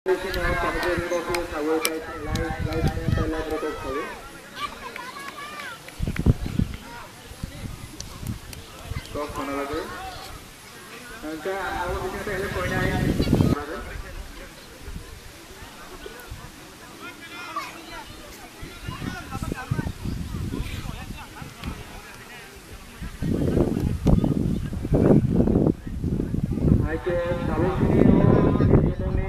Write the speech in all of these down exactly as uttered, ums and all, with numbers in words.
Hai khe tabuk sini o, sini sini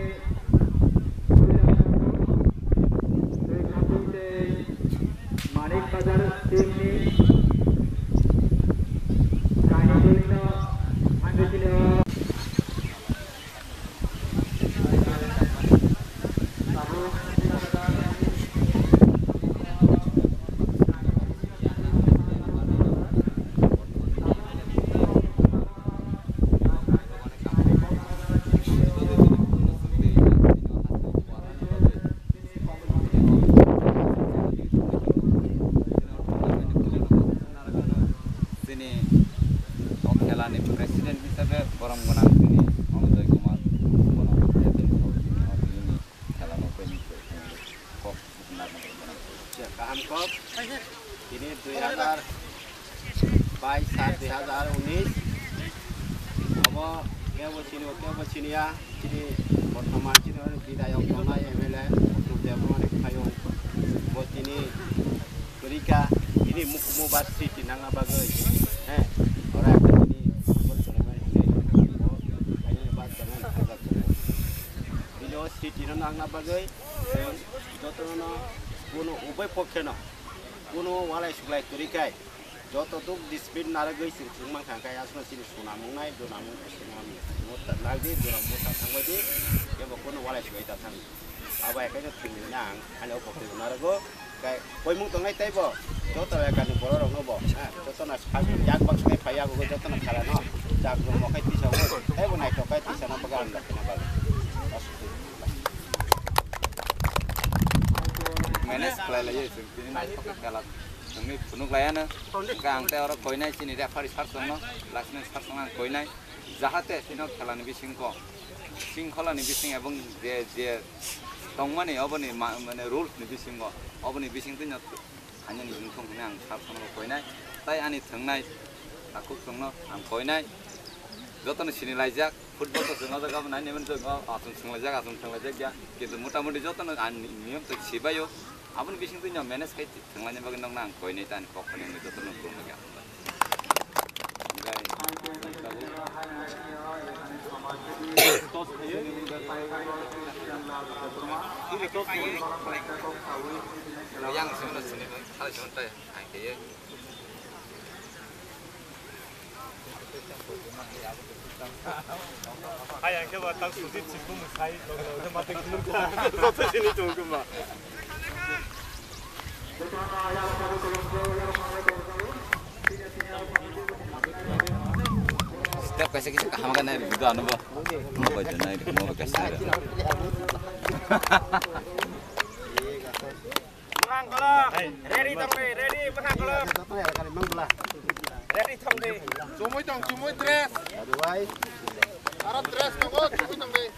Manik Bazar team ni kainwi no thangwi sini o. Chini o khela ni president hisabe borom gwnang chini Anujay Kumar, bono president o chini o nini khela no kok narwkna gwnang. Kaham kok. Tini dui hazar bais sat dui hazar unis. Abo kebo sini, kebo sini ya. Chini bortoman chini bidayok tongnai M L A Atul Debbarma ni phaiyung. Bo tini kwrwi kha, tini mukhumu ba sriti nangna bagwi. He, ora kha tini bo chwraimani hwnwi bo phainani ba chwraimani hwnjak tongo. Bini o sriti no nangna bagwi chwng jotono bono ubai pokhe no bono walai suklai kwrwi kha. Joto duk discipline narwgwi chwng thwng mankha, hwnkhe aswkno chini sunamung nai, dunamung, sunamung, mota nagdi, dunamung mota thangbaidi, kebo kono walai subai ta thang. Abo hai khe thwngwi nang, ani o pokti narwgo, khe koimung tongnai teibo, joto ekani bororokno bo, ha, jotono sak yak bak subai phai yago, jotono khalano, jak rwmo khai tisa o, teibo naithok khai tisa no bagwi ang da khina bagwi. Manage khlai lai, chwng tini naithok khe kela. Chwngni phunuk laiano, hwnkhe ang tei oro koinai chini referee sir chwngno, linesman sir chwngno ang koinai, jahate chini o khelani bisingo, shringkholani bising ebong je, je tongmani oboni ma-, mane rules ni bisingo, oboni bising twino khainani wngthong hwnwi ang sir chwngno koinai, tai ani thwngnai takhuk chwngno ang koinai, jotono sini laijak, football to chwng o jaga bo nai nai mani chwng o, achung chwng laijak, achung chwng laijak ya, kintu mota moti jotono ang niyom to sibaio, aboni bising twino manage khai Thwnglaini bagwi nokno ang koinai ta ani kok phani wngwi jotono khulumwi kha. Yang sini sini, salah sini teh, ang kaya. Hai, ang khe ba tak suji chikung sai, lo, lo, lo, ma, te, kunu, kunu, kunu, kunu, kunu, kunu, kunu, kunu. Step kaisa kisa kaham khe nai rwdi do ano bo. Mo bai de nai rwdi, mo bai kaisa nai rwdi. Mwkhang kolok. Ready tong di, ready mwkhang kolok. Ready tong di. Chumui tong, chumui dress. Aro dress tongo, chumui tong di.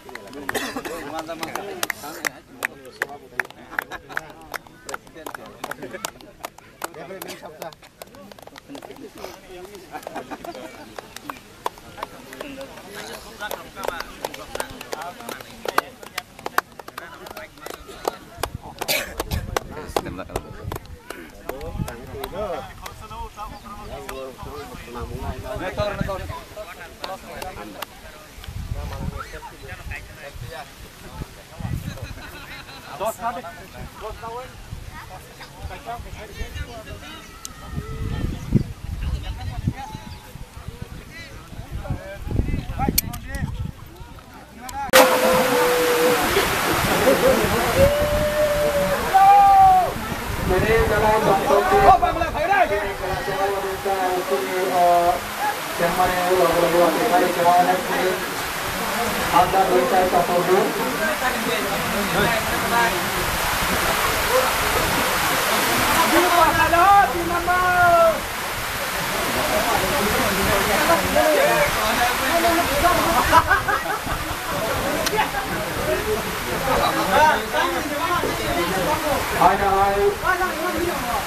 Hai hai.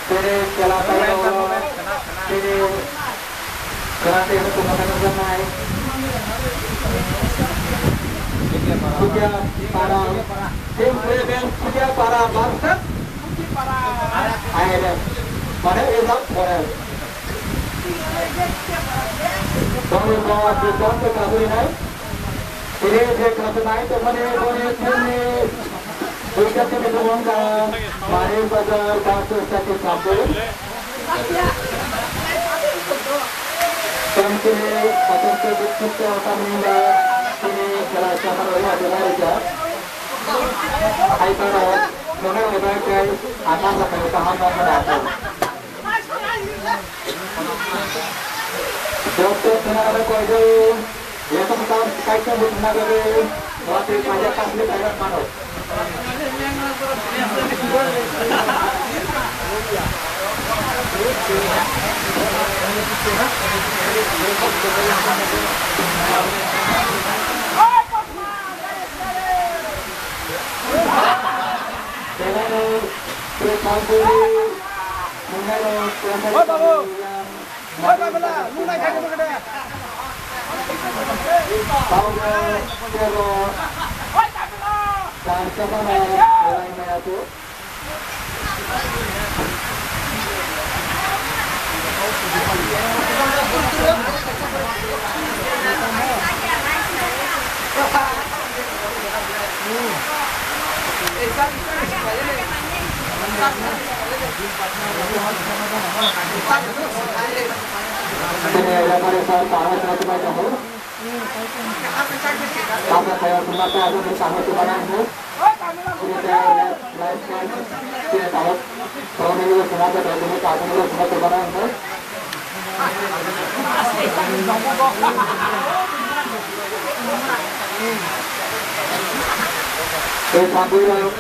Tini kela tangwi tongo. Tini kela tangwi tongo, tangwi tongo. Kukia para. Team Bremen Kukia para versus I R F. Mane is up for him. Boni bo Krishna ke kabui nai. Tini je khatunai tongmani boni tini duita tini tongmani ka Mari Bazar Bangladesh ke Thambu. Tini kotor ke bukit ke otam ninda tini kela sama roi adi lari ja. Hai para, mana roi kai, akan sa kai kaham na mana. Doctor Senare koijago, yekam kam kaisa bujna gabe, wati kaja kasli kairat mano. Oi, babu. Oi, Babila, nung nai khaikhe nung khe de. Tei sabuirok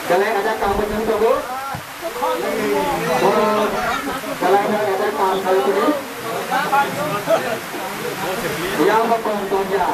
belai ajak kaham wngwi tongo. Borok belai no ajak kaham khlai tini. Yang bo kong tongya.